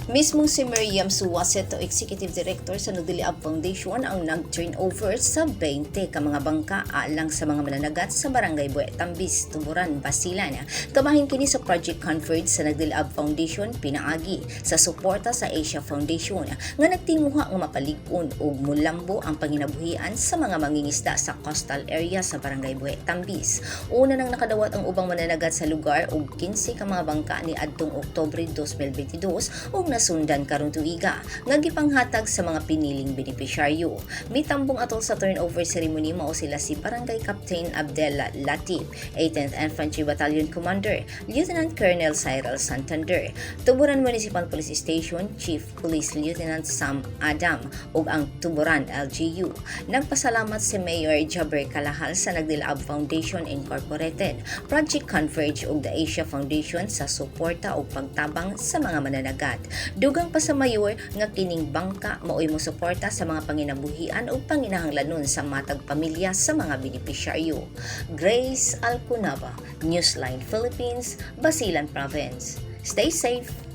Mismong si Miriam Suwaseto, Executive Director sa Nagdiliab Foundation, ang nag-turnover sa 20 ka mga bangka alang sa mga mananagat sa Barangay Buwe, Tambis, Tuburan, Basilan. Kamahin kini sa Project Converge sa Nagdiliab Foundation pinaagi sa suporta sa Asia Foundation nga nagtinguha nga mapalig-on ug mulambo ang panginabuhian sa mga mangingisda sa coastal area sa Barangay Buwe, Tambis. Una nang nakadawat ang ubang mananagat sa lugar og 15 ka mga bangka ni adtong Oktubre 2022 ug nasundan karong tuiga nga gipanghatag sa mga piniling benepisyaryo. Mitambong atol sa turnover ceremony mao sila si Barangay Captain Abdel Latif, 18th Infantry Battalion Commander, Lieutenant Colonel Cyril Santander, Tuburan Municipal Police Station Chief Police Lieutenant Sam Adam ug ang Tuburan LGU. Nagpasalamat si Mayor Jaber Kalahal sa Nagdilab Foundation Incorporated, Project Converge ug the Asia Foundation sa suporta ug pagtabang sa mga mananagat. Dugang pa sa mayor nga kining bangka maoy mosuporta sa mga panginabuhian ug panginahanglanon sa matag pamilya sa mga benepisyaryo. Grace Alcunaba, Newsline Philippines, Basilan Province. Stay safe.